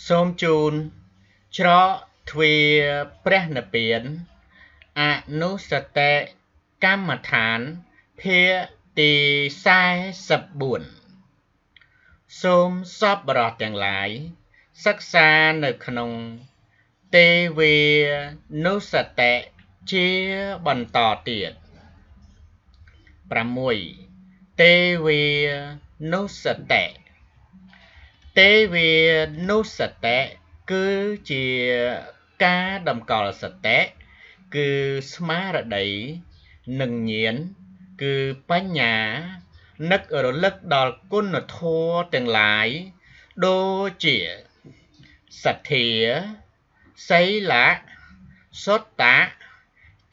សូមជូនច្រកទ្វារព្រះនិព្វានអនុសតិកម្មដ្ឋានភាគទី44សូមសប្បុរសទាំងឡាយសិក្សានៅក្នុងទេវានុសតិជាបន្តទៀត6ទេវានុសតិទេវានុសតិគឺជាការតម្កល់សតិគឺស្មារតីនិងញាណគឺបញ្ញានឹករលឹកដល់គុណធម៌ទាំងឡាយដូចជាសទ្ធាសីលៈសុតៈ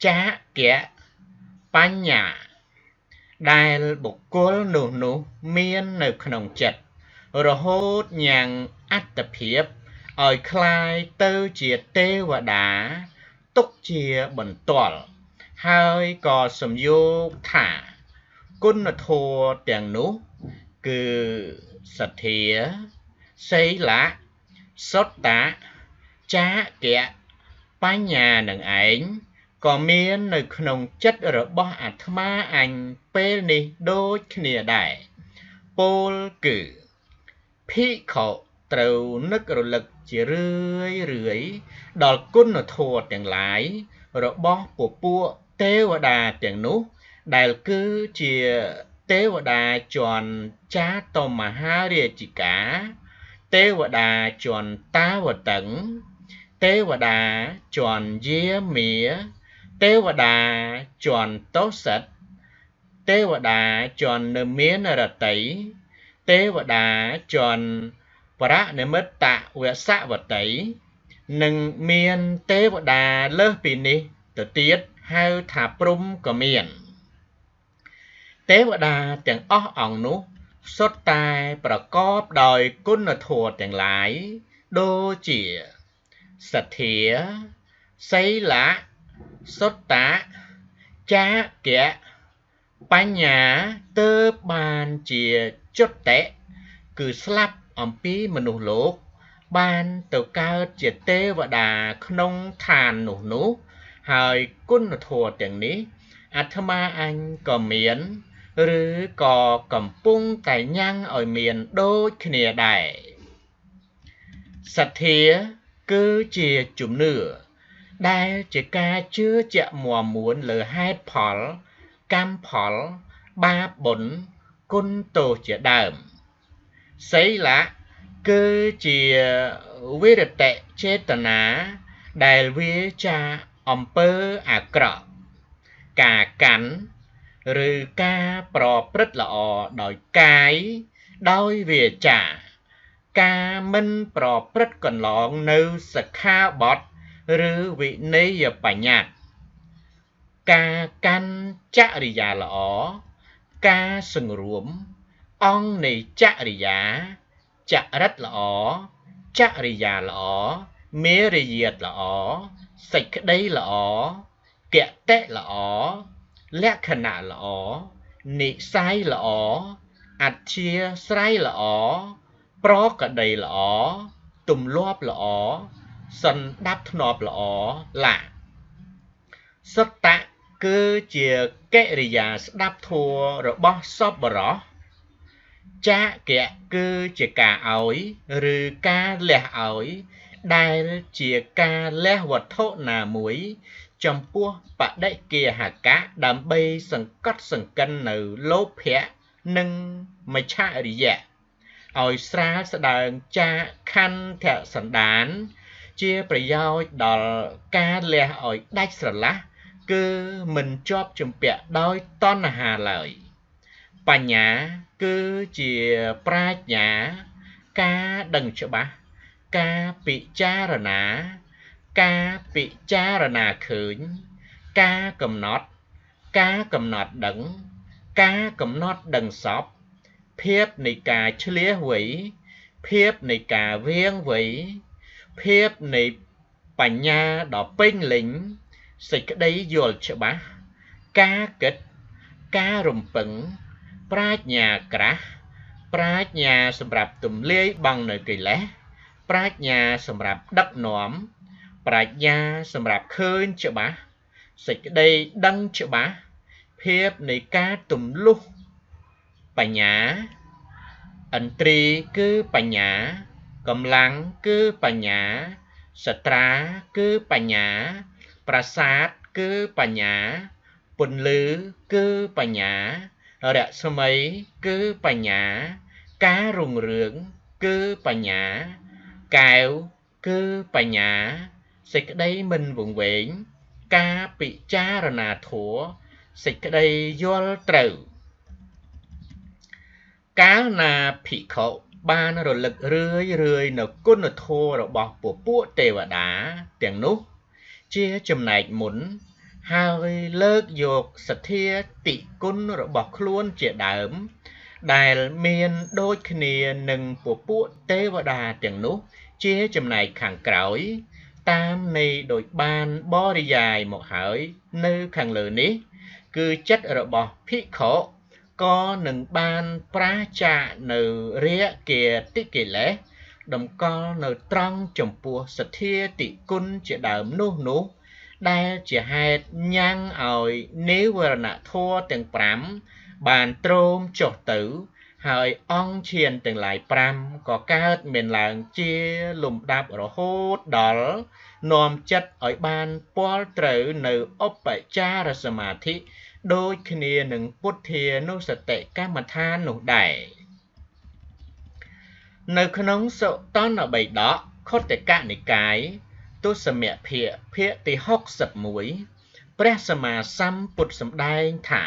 ចាគៈបញ្ញាដែលបុគ្គលនោះមាននៅក្នុងចិត្តរហូតញ៉ាំងអត្តភាពឲ្យคล้ายទៅជាទេវតាទុកជាបន្ទាល់ហើយក៏សំយោគថាគុណធម៌ទាំងនោះគឺសទ្ធាសីលៈសុតៈចាគៈបញ្ញានឹងឯងក៏មាននៅក្នុងចិត្តរបស់អាត្មាអញពេលនេះដូចគ្នាដែរពោលគឺភិក្ខុត្រូវនឹករលឹកជារឿយរឿយដល់គុណធម៌ទាំងឡាយរបស់ពពួកទេវតាទាំងនោះដែលគឺជាទេវតាជាន់ចាតមហារាជិកាទេវតាជាន់តាវតឹងទេវតាជាន់យាមាទេវតាជាន់តោសិតទេវតាជាន់និមានរតីទេវតាជាន់បរនិមិត្តវសវតីនិងមានទេវតាលើសពីនេះទៅទៀតហៅថាព្រហ្មក៏មានទេវតាទាំងអស់អង្គនោះសុទ្ធតែប្រកបដោយគុណធម៌ទាំងឡាយដូចជាសទ្ធាសីលៈសុតៈចាគៈបញ្ញាទើបបានជាចុតិគឺស្លាប់អំពីមនុស្សលោកបានទៅកើតជាទេវតាក្នុងឋាននោះហើយគុណធម៌ទាំងនេះអាត្មាអញក៏មានឬក៏កំពុងតែញ៉ាំងឲ្យមានដូចគ្នាដែរសទ្ធាគឺជាជំនឿដែលជាការជឿជាក់មាំមួនលើហេតុផលកម្មផលបាបបុណ្យគុណទោសជាដើមសីលៈគឺជាវិរតិចេតនាដែលវាចាអំពើអាក្រក់ការកាន់ឬការប្រព្រឹត្តល្អដោយកាយដោយវាចាការមិនប្រព្រឹត្តកន្លងនៅសិក្ខាបទឬវិន័យបញ្ញត្តិការកាន់ចរិយាល្អការសង្រួមអង្គនៃចរិយាចរិតល្អចរិយាល្អមេរយាទល្អសេចក្តីល្អគតិល្អលក្ខណៈល្អនិស័យល្អអធ្យាស្រ័យល្អប្រក្រតីល្អទម្លាប់ល្អសន្តាប់ធ្នាប់ល្អឡាសុតៈគឺជាកិរិយាស្ដាប់ធម៌របស់សប្បុរសចាគៈគឺជាការឲ្យឬការលះឲ្យដែលជាការលះវត្ថុណាមួយចំពោះបដិគាហកៈដើម្បីសង្កត់សង្កិននៅលោភៈនិងមច្ឆរិយៈឲ្យស្រាលស្ដើងចាកខន្ធសន្តានជាប្រយោជន៍ដល់ការលះឲ្យដាច់ស្រឡះគឺមិនជាប់ជំពាក់ដោយតណ្ហាឡើយបញ្ញាគឺជាប្រាជ្ញាការដឹងច្បាស់ការពិចារណាការពិចារណាឃើញការកំណត់ការកំណត់ដឹងការកំណត់ដឹងសពភាពនៃការឆ្លៀសវៃភាពនៃការវៀងវៃភាពនៃបញ្ញាដ៏ពេញលេញសេចក្តីយល់ច្បាស់ការគិតការរំពឹងប្រាជ្ញាក្រាស់ប្រាជ្ញាសម្រាប់ទម្លាយបង់នៅកិលេស ប្រាជ្ញាសម្រាប់ដឹកនាំប្រាជ្ញាសម្រាប់ឃើញច្បាស់សេចក្តីដឹងច្បាស់ភាពនៃការទម្លុះបញ្ញាឥន្ទ្រីគឺបញ្ញាកម្លាំងគឺបញ្ញាសត្រាគឺបញ្ញាប្រាសាទគឺបញ្ញាពន្លឺគឺបញ្ញារស្មីគឺបញ្ញាការរុងរឿងគឺបញ្ញាកែវគឺបញ្ញាសេចក្តីមិនវង្វេងការពិចារណាធម៌សេចក្តីយល់ត្រូវកាលណាភិក្ខុបានរលឹករឿយរឿយនៅគុណធម៌របស់ពពួកទេវតាទាំងនោះជាចំណែកមុនហើយលើកយកសទ្ធាតិគុណរបស់ខ្លួនជាដើមដែលមានដូចគ្នានឹងពពួកទេវតាទាំងនោះជាចំណែកខាងក្រោយតាមន័យដូចបានបរិយាយមកហើយនៅខាងលើនេះគឺចិត្តរបស់ភិក្ខុក៏នឹងបានប្រាសចាកនៅរាគាតិកិលេសតម្កល់នៅត្រង់ចំពោះសទ្ធាតិគុណជាដើមនោះដែលជាហេតុញ៉ាំងឲ្យនិវរណធម៌ទាំង5បានទ្រោមចុះទៅហើយអង្គឈានទាំងឡាយ5ក៏កើតមានឡើងជាលំដាប់រហូតដល់នាំចិត្តឲ្យបានពាល់ត្រូវនៅឧបចារសមាធិដូចគ្នានឹងពុទ្ធានុសតិកម្មដ្ឋាននោះដែរនៅក្នុងសុតន្តបិដកខុទ្ទកនិកាយទសមភាគភាគទី61ព្រះសម្មាសម្ពុទ្ធសម្ដែងថា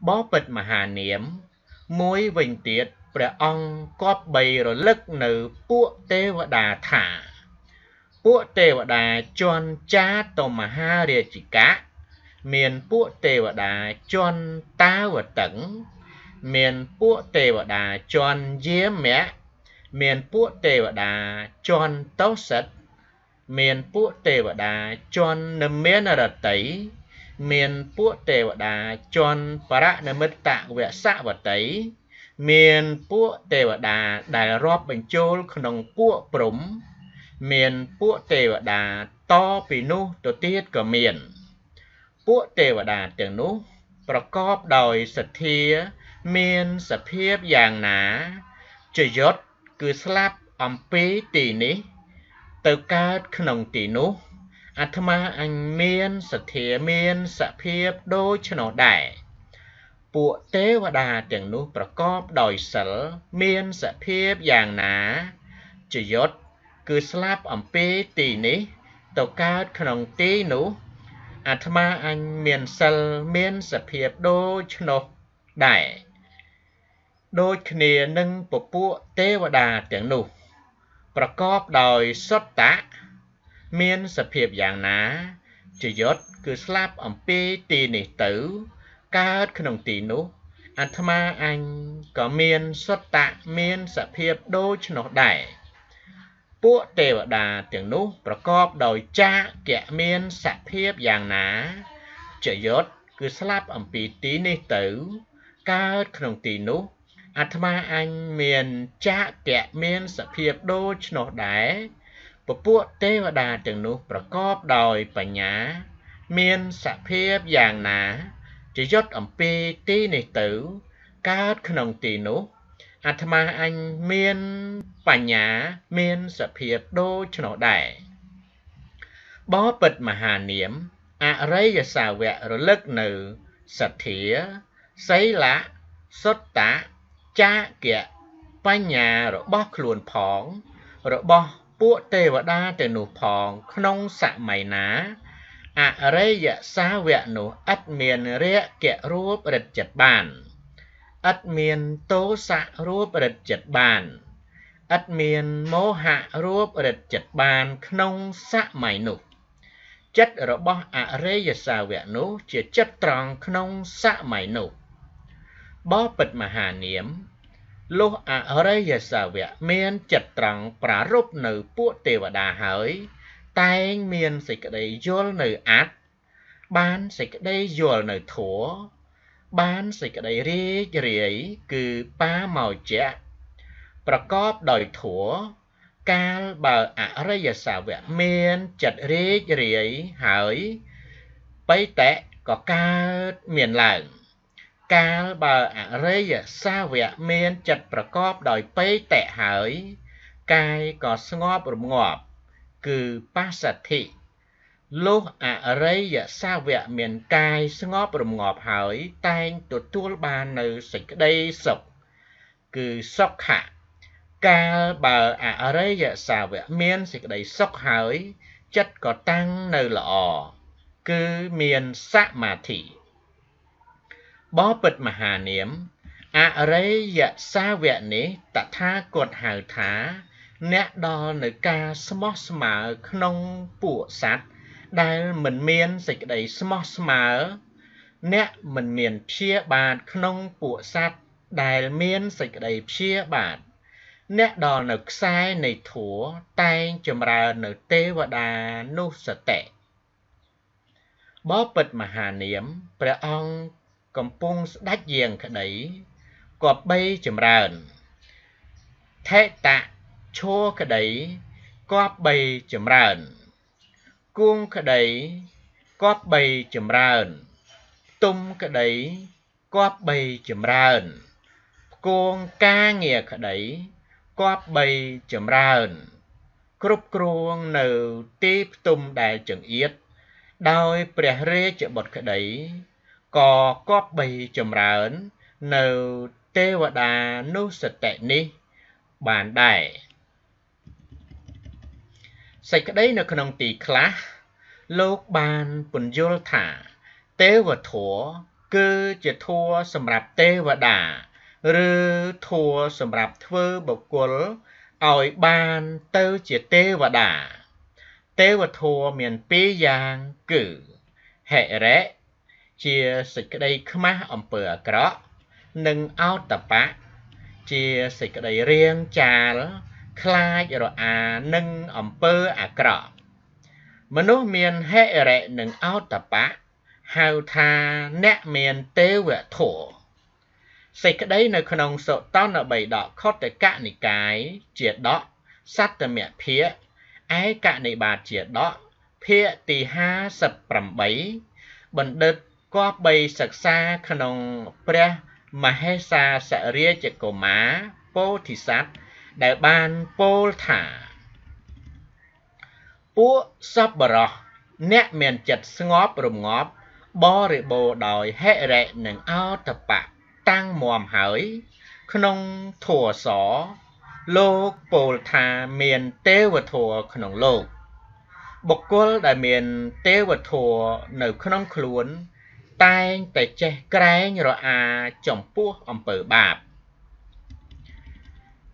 បពិតមហានាមមួយវិញទៀតព្រះអង្គគប្បីរលឹកនៅពួកទេវតាថាពួកទេវតាជន់ចាតមហារាជិកៈមានពួកទេវតាជន់តាវតឹងមានពួកទេវតាជន់យាមៈមានពួកទេវតាជន់តោសិតមានពួកទេវតាជន់និមានរតីមានពួកទេវតាជន់បរនិមិត្តវសវតីមានពួកទេវតាដែលរាប់បញ្ចូលក្នុងពួកព្រហ្មមានពួកទេវតាតពីនោះទៅទៀតក៏មានពួកទេវតាទាំងនោះប្រកបដោយសទ្ធាមានសភាពយ៉ាងណាចយុទ្ធគឺស្លាប់អំពីទីនេះទៅកើតក្នុងទីនោះអាត្មាអញមានសទ្ធាមានសភាពដូច្នោះដែរពួកទេវតាទាំងនោះប្រកបដោយសិលមានសភាពយ៉ាងណាចយុទ្ធគឺស្លាប់អំពីទីនេះទៅកើតក្នុងទីនោះអាត្មាអញមានសិលមានសភាពដូច្នោះដែរដូចគ្នានឹងពពួកទេវតាទាំងនោះប្រកបដោយសុត្តៈមានសភាពយ៉ាងណាចយុទ្ធគឺស្លាប់អំពីទីនេះទៅកើតក្នុងទីនោះអាត្មាអញក៏មានសុត្តៈមានសភាពដូច្នោះដែរពួកទេវតាទាំងនោះប្រកបដោយចាគៈមានសភាពយ៉ាងណាចយុទ្ធគឺស្លាប់អំពីទីនេះទៅកើតក្នុងទីនោះអាត្មាអញមានចាគៈមានសភាពដូច្នោះដែរពពួកទេវតាទាំងនោះប្រកបដោយបញ្ញាមានសភាពយ៉ាងណាចយុទ្ធអំពីទីនេះទៅកើតក្នុងទីនោះអាត្មាអញមានបញ្ញាមានសភាពដូច្នោះដែរបពិតមហានាមអរិយសាវករលឹកនៅសទ្ធាសីលៈសុត្តៈចាគៈបញ្ញារបស់ខ្លួនផងរបស់ពួកទេវតាទាំងនោះផងក្នុងសម័យណាអរិយសាវកនោះឥតមានរាគៈរូបរិទ្ធចិត្តបានឥតមានទោសៈរូបរិទ្ធចិត្តបានឥតមានមោហៈរូបរិទ្ធចិត្តបានក្នុងសម័យនោះចិត្តរបស់អរិយសាវកនោះជាចិត្តត្រង់ក្នុងសម័យនោះបពិតមហានាមលុះអរិយសាវកមានចិត្តត្រង់ប្រារព្ធនៅពួកទេវតាហើយតែងមានសេចក្តីយល់នៅអត្តបានសេចក្តីយល់នៅធម៌បានសេចក្តីរីករាយគឺបាមោចៈប្រកបដោយធម៌ កាលបើអរិយសាវកមានចិត្តរីករាយហើយបិតិក៏កើតមានឡើងកាលបើអរិយសាវកមានចិត្តប្រកបដោយបិតិហើយកាយក៏ស្ងប់រងាប់គឺបស្សទ្ធិលុះអរិយសាវកមានកាយស្ងប់រងាប់ហើយតែងទទួលបាននៅសេចក្តីសុខគឺសុខៈកាលបើអរិយសាវកមានសេចក្តីសុខហើយចិត្តក៏តាំងនៅល្អគឺមានសមាធិបពិតមហានាមអរិយសាវកនេះតថាគតហៅថាអ្នកដល់នៅការស្មោះស្មើក្នុងពួកសត្វដែលមិនមានសេចក្តីស្មោះស្មើអ្នកមិនមានព្យាបាទក្នុងពួកសត្វដែលមានសេចក្តីព្យាបាទអ្នកដល់នៅខ្សែនៃធัวតែងចម្រើននៅទេវតានុសតិបពិតមហានាមព្រះអង្គកំពុងស្ដេចយាងក្តីគប្បីចម្រើនថេតៈឈរក្តីគប្បីចម្រើនគួងក្តីគប្បីចម្រើនទុំក្តីគប្បីចម្រើនផ្គងការងារក្តីគប្បីចម្រើនគ្រប់គ្រងនៅទីផ្ទុំដែលចង្អៀតដោយព្រះរាជបុត្រក្តីក៏គប្បីចម្រើននៅទេវតានុសតិនេះបានដែរសេចក្តីនៅក្នុងទីខ្លះលោកបានពន្យល់ថាទេវធម៌គឺជាធម៌សម្រាប់ទេវតាឬធម៌សម្រាប់ធ្វើបុគ្គលឲ្យបានទៅជាទេវតាទេវធម៌មានពីរយ៉ាងគឺហិរិជាសេចក្តីខ្មាស់អំពើអាក្រក់និងអោតបៈជាសេចក្តីរាងចាលខ្លាចរអានឹងអំពើអាក្រក់មនុស្សមានហិរិនិងអោតបៈហៅថាអ្នកមានទេវធម៌សេចក្តីនៅក្នុងសុតន្តបិដកខុទ្ទកនិកាយជាដកសត្តមភាគឯកនិបាតជាដកភាគទី58បណ្ឌិតគប្បីសិក្សាក្នុងព្រះមហេសាសរាជកុមារពោធិសត្វដែលបានពោលថាពួកសប្បុរសអ្នកមានចិត្តស្ងប់រងាប់បរិបូរណ៍ដោយហិរិនិងអោតបៈតាំងមាំហើយក្នុងធัวសលោកពោលថាមានទេវធម៌ក្នុងលោកបុគ្គលដែលមានទេវធម៌នៅក្នុងខ្លួនតែងតែចេះក្រែងរអាចំពោះអំពើបាប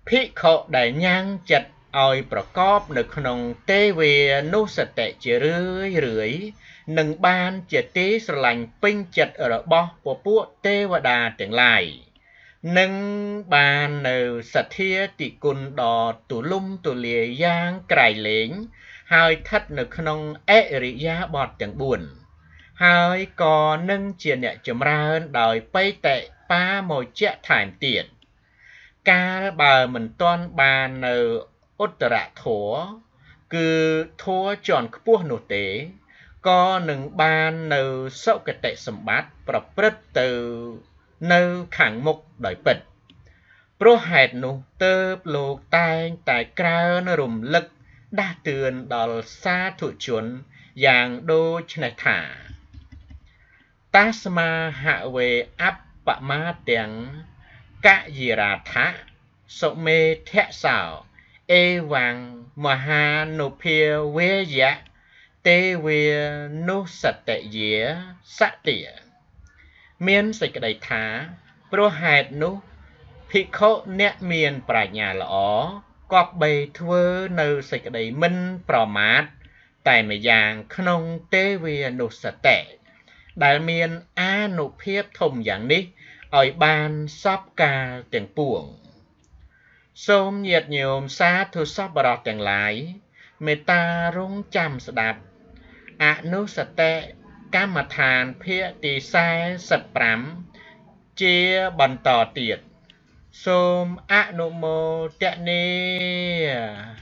ភិក្ខុដែលញ៉ាំងចិត្តឲ្យប្រកបនៅក្នុងទេវានុសតិជារឿយរឿយនឹងបានជាទីស្រឡាញ់ពេញចិត្តរបស់ពពួកទេវតាទាំងឡាយនឹងបាននៅសទ្ធាតិគុណដ៏ទូលំទូលាយយ៉ាងក្រៃលែងហើយស្ថិតនៅក្នុងអរិយាបថទាំង4ហើយក៏នឹងជាអ្នកចម្រើនដោយបិតិបាមោចៈថែមទៀតកាលបើមិនទាន់បាននៅឧត្តរធម៌គឺធម៌ជាន់ខ្ពស់នោះទេក៏នឹងបាននៅសុគតិសម្បត្តិប្រព្រឹត្តទៅនៅខាងមុខដោយពិតព្រោះហេតុនោះទើបលោកតែងតែក្រើនរំលឹកដាស់តឿនដល់សាធុជនយ៉ាងដូចនេះថាតាស្មាហវេអបមាទាំងកយិរាថៈសុមេធសោអេវ៉ាំងមហានុភាវេយៈទេវានុសតិយាសតិមានសេចក្តីថាព្រោះហេតុនោះភិក្ខុអ្នកមានប្រាជ្ញាល្អគប្បីធ្វើនៅសេចក្តីមិនប្រមាទតែម្យ៉ាងក្នុងទេវានុសតិដែលមានអានុភាពធំយ៉ាងនេះឲ្យបានសពកាលទាំងពួងសូមញាតិញោមសាធុសប្បុរសទាំងឡាយមេត្តារងចាំស្ដាប់អនុសតិកម្មដ្ឋានភាគទី45ជាបន្តទៀតសូមអនុមោទនា។